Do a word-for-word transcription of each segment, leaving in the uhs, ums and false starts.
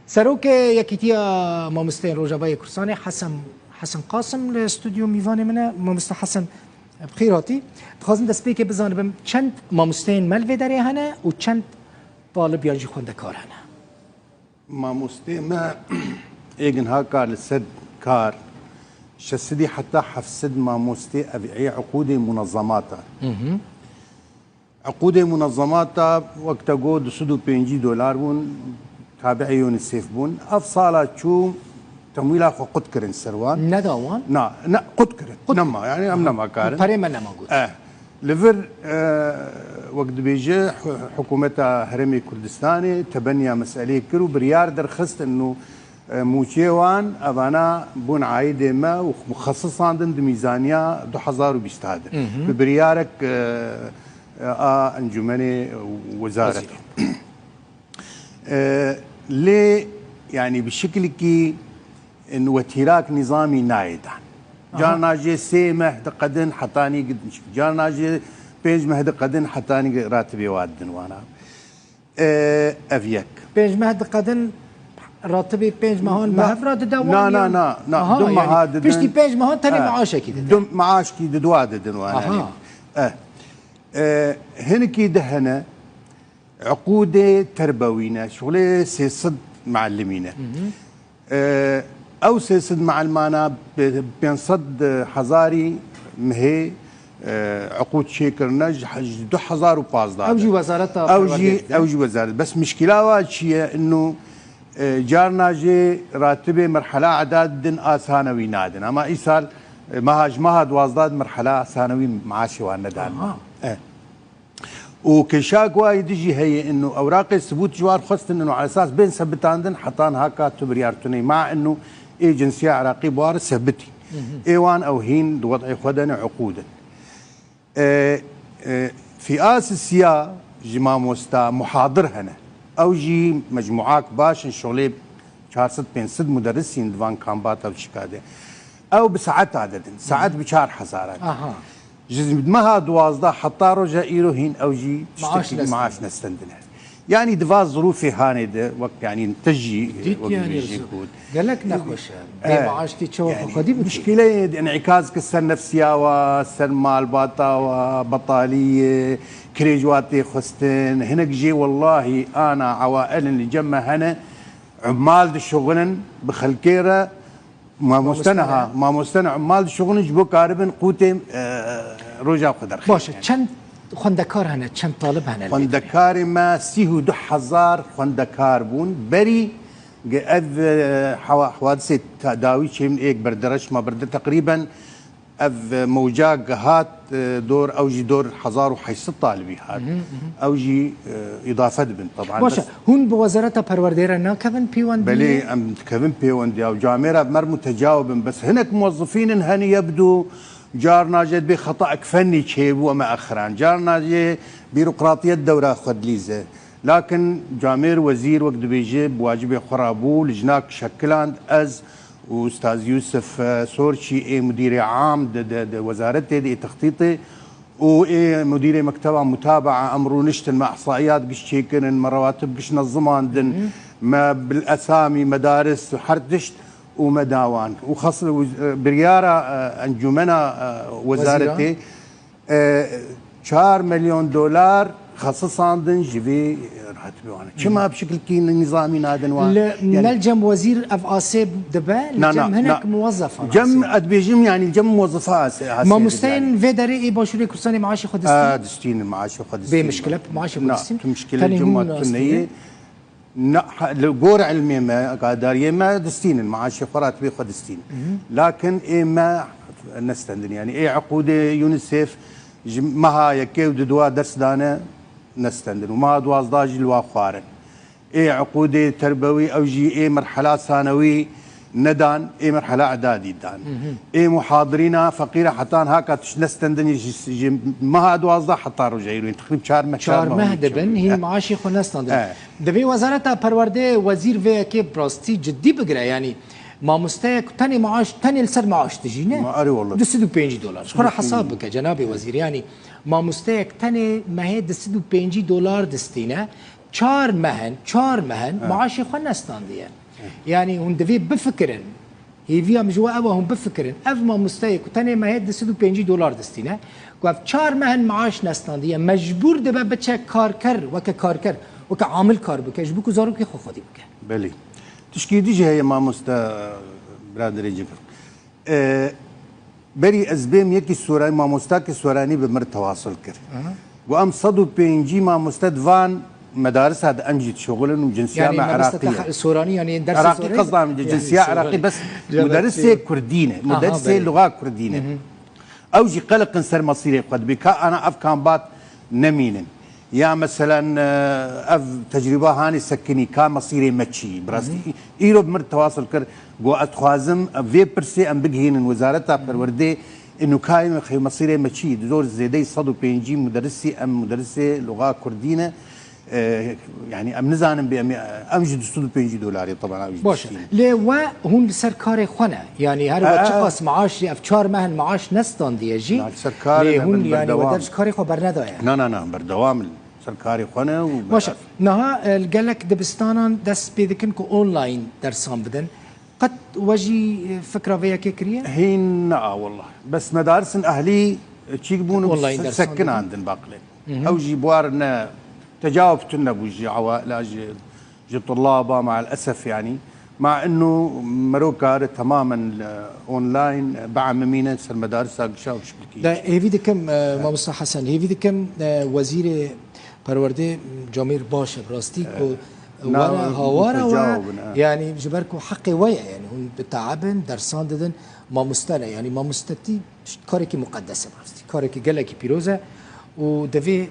Serokê Yekîtiya Mamosteyên Rojavayê Kurdistanê Hesen, Hesen Qasim li stûdyo mîvanê min e. Mamoste Hesen, bi xêr hatî. Dixwazim destpêkê bizanibim, çend mamosteyên me li vê derê hene û çend talib yan jî xwendekar hene? Mamosteyê me êgin haka li ser kar, şesedî heta heft sed mamostê ev ê uqûdê munezemata. Hı hı. Uqûdê munezemata, wek te got, du sed û pêncî dolar bûn, tabi'ê UNICEF bûn. Ev sala çû, temwîla xwe qut kirin ser wan. Neda wan? Na, ne, qut kirin. Qut Nema, yani em nema karin. Perê me nema got. Eh, li vir, eh, wek dibêje, hu-, hikûmeta Herêmê Kurdistanê tebeniya meselê kir û biryar derxist û, e, mûçê wan, evana bûn aîdê me û xesisandin di mîzaniya du hezar û bîst de. Hı hı. Bi biryarek, e, e, a encûmenê wezaret. Wezîrê. E, lê, yani, bi şekilekî wetîrak nîzamî nayê dan. Aha. Carna jê sê meh diqedin hetanî gidin. Carna jê pênc meh diqedin hetanî ratibê wa didin wana. E, ev yek. Pênc meh diqedin, ratibê pênc mehan bi Na, hev re dide wan na, na, yan? Na, na, Aha, du yani meha didin. Piştî pênc mehan tenê Ha. meaşekî dide. Du meaşkî di dua didin wan, Aha. yani. E, e, hinekî di hene, uqûdê terbewî ne, şuxulê sê sed mealimî ne. Hı hı. E, ew sê sed mealimana bi pênc sed hezarî mihê, e, uqûd çêkirine ji, ji du hezar û pazdeh Ew de. jî wezareta Ew jî, perwerdê dide. Ew jî wezaret. Bes mişkila wa çi ye? Inu, e, carna jê ratibê merhela eda didin a sanewî nadin. Ama îsal, e, meha ji meha duwazdeh di merhela sanewî maaşê wan nedan. Aha. E. û kêşak wa yê dijî heye, inu ewraqê sibût ji war xwestin, inu esas bên sebitandin, hetan haka tu biryar tuney. Ma inu ê cinsiya Iraqî bi war sebitî. Hı hı. Ê wan ew hîn di wed'ê xwe de ne uqûd in. E, e, fîas siya ji mamosta muhadir hene. Ew jî mecmuak baş in, şolê çar sed pênc sed muderrisîn di van kambata û çika de. Ew bi saeta didin. Saet bi çar hezara didin. Aha. Ji meha duwazdeh heta roja îro hîn ew jî Maaş tiştekî nestendin. maaş nestendine. Yani di va zirûfê hanê de, wek yani te jî, Dît wek yani dibêjî zû-, got. Gelek nexweş e. Bê Evet. maaş tê çawa Yani xwe xwedî bikî? Muşkileyê enîkaz ki ser nefsiya wa, ser malbata wa, betaliyê, kirêj wa tê xwestin. Hinek jê wellahî ana ewail in li cem me hene, ummal dişuxulin bi xelkê re, Mamoste ne ha, mamoste ne, ummal dişuxulin ji bo karibin qûtê, e, roja xwe derxin. Baş e, çend xwendekar hene, çend talib hene li vê derê? Xwendekarê me sî û du hezar xwendekar bûn. Berî ge ev, e, hewa-, hewadisê ta-, dawî çêbin êk berde reş ma berde teqrîben ev, e, mewca ge hat, e, dor, ew jî dor hezar û heşt sed talibî hat. Hı hı, hı hı. Ew jî, e, îdafe dibin, teban. Baş e, Bes hûn bi Wezareta Perwerdeyê re nakevin pêwendiyê? Belê, em dikevin pêwendiya û camêra bi me re mutecawib in. Bes hinek muwezzifîn in, henî yebdû, carna jê dibê xetaek fennî çêbû, em e exiran. Carna jê bîrokratiyet dewra xwe dilîze. Lakin camêr wezîr wek dibêje, bi wacibê xwe re bû, lijnak şekiland, ez û Ustaz Yusuf, e, Sorçî ê mudîrê am di, di, di wezaretê de, ê textîtê, û ê mudîrê mekteba mutabaa em rûniştin, me ihsaiyat giş çêkirin, me rewatib giş nezimandin, Hı hı. me bil esamî, medaris, her tişt û me dawan. Û xas-, û, e, biryara, e, encûmena, e, wezaretê, Wezîran. e, çar milyon dolar xesisandin ji vê rahatibê wan. Çima bi şekilkî nizamî nadin wan? Li, Yani ne li cem wezîr ev asê dibe, li Na, cem na, hinek na. muwezzefan Cem, asê. ez dibêjim, yani cem muwezzefa asê, asê Mamosteyên yani. vê derê ê Başûrê Kurdistanê maaşê xwe distînin? A, distînin, maaşê xwe Bê distînin. mişkile, maaşê xwe Na, distînin? tu mişkile Tenê cem hûn ma tu nastînin? neyê. Na, ha, li gor ilmê me, agadariyê me distînin, maaşê xwe, ratibê xwe distînin. Hı hı. Lakin ê me nestendin, yani ê uqûdê UNICEF ji meha yekê û di dua ders dane nestendin û meha duwazdeh jî li wa xwarin. Ê uqûdê terbewî ew jî ê merhela sanewî nedan, ê merhela idadî dan. Hı hı. Ê muhadirîna feqîra hetan haka tişt nestendin ji, ji meha duwazdeh heta roja îro, teqrîb çar meh, Çar çar meh meh dibin, hîn Evet. maaşê xwe nestandin. Evet. Divê Wezareta Perwerdeyê wezîr vê yekê bi rastî cidî bigire, yanî mamosteyek tenê maaş, tenê li ser maaş dijî, ne? Ma, erê wallah. Du sed û pêncî dolar. Ji xwe re hesab bike, cenabê wezîr, yanî mamosteyek tenê mehê du sed û pêncî dolar distîne. Çar meh in, çar meh in maaşê xwe nestandiye. Yanî hûn divê bifikirin. Hêviya min ji we ew e, hûn bifikirin. Ev mamosteyê ku tenê mehê du sed û pêncî dolar distîne, ku ev çar meh in maaş nestandiye, mecbûr dibe biçe karker, weke karker, weke amil kar bike, ji bo ku zarokê xwe xwedî bike. Belê. Tişkî dî jî heye mamoste, biraderê ciger. E, berî ez bêm yekî Soranî, mamostakî Soranî bi mir tewasul kir. Aha. Got, em sed û pêncî mamoste di van medarisa de em jî dişuxulin û cinsiya me Iraqî ye. Soranî, yanî dersê Iraqî Soranî? Qesdam, yanî cinsiya Iraqî, bes muderisê Kurdî ne, muderisê luxa Kurdî ne. Ew jî qeleqin ser mesîrê xwe, dibê ka ana ev kambat nemînin. Ya meselen, e, ev tecrûba hanê sekinî, ka mesîrê me çi? Bi rastî, î-, îro bi mir tewasul kir, got, ez dixwazim vê pirsê em bigihînin Wezareta Perwerdê, ê nûkayê me xew mesîrê me çi? Zor zêdeyî sed û pêncî muderisî, em muderisê luxa Kurdî ne. E, yanî em nizanin bê em, em jî du sed û pêncî dolarê, teban ew jî Baş e. Lê we hûn li ser karê xwe ne. Yanî her E, we e. çiqas maaş jî, ev çar meh in maaş nestandiye jî. Na, li ser karê Lê ne, hûn, min yanî we berdewam. Dev ji karê xwe bernedaye. Na, na, na, berdewam in. Ser karê xwe ne û Baş e. Niha, e, li gelek dibistanan dest pê dikin ku online dersan bidin. Qet we jî, e, fikra vê yekê kiriye? Hîn na, wallah. Bes medarisin ehlî, e, çîk bûn û Online se-, dersan sekinandin baqilê. Ew jî bi war ne, tecawub tune bû ji ewa-, la ji, ji tulaba, ma el esef yanî. Ma inu mero kare temamen, e, online, e, biemimîne ser medarisa gişa û şikilkî. De hêvî dikim, e, mamosta Hesen, hêvî dikim, e, wezîrê perwerdê Camîr baş e, bi rastî ku na, were hawara we, tecawub in, e. Yanî ji ber ku heqê we ye, yanî hûn ditaebin, dersan didin, mamoste ne, yanî mamostetî karekî muqedes e, bi rastî. Karekî gelekî pîroz e û devê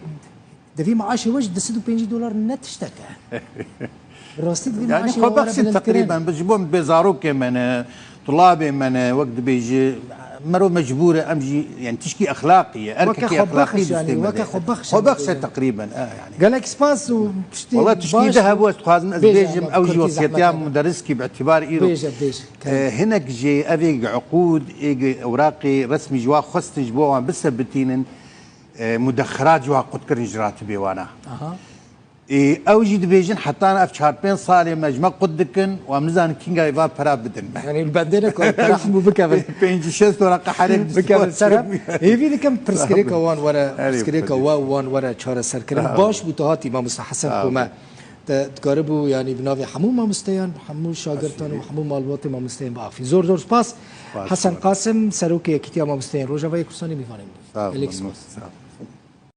Devî maaşê we ji du sed û pêncî dolar ne tiştek e. Bi rastî divî Yani maaşê we were xwebexşîn bilind kirin. Teqrîben, ji bo bê zarokê me ne, tulabê me ne, wek dibêji, mero mecbûr e, em jî, yani tişkî exlaqî ye, Weke erkekî xwebexş exlaqî yani, distê me weke de. Xwebexş yani. Xwebexş e teqrîben, e, yani. Gelek spas û piştî Wala tişkî baş de hebû, ez dixwazim ez bêje bêjim, ama ew jî kotî wesiyetiya zehmet muderriskî bi îtibar îro. Bêje, bêje. E, hinek jê evê gi uqûd, ê gi ewraqê resmî ji wa xwestin ji bo wan bisebitînin. E, mudexerat ji wa qut kirin ji ratibê wana. Aha. E, ew jî dibêjin, heta ev çar pênc salê me ji me qut dikin û em nizanin kîngayê va pera bidin me. Yani li bendê ne ku pera hemû bikevin. Pêncî şeş weraqa herêk Bikevin ser hev. Hêvî dikim pirsgirêka wan were, Erê pirsgirêka bikevin. Wa wan were çareserkirin. Sağ ol. Baş bû tu hatî mamoste Hesen Sağ ol. Ku me te dikaribû yani bi navê hemû mamosteyan, hemû şagirtan û hemû malbatê mamosteyan biafî. Zor zor spas. Spas. Hesen Qasim, serokê Yekîtiya Mamosteyên Rojavayê Kurdistanê, mîvanê min. Sağ ol, Gelek spas. Sağ ol.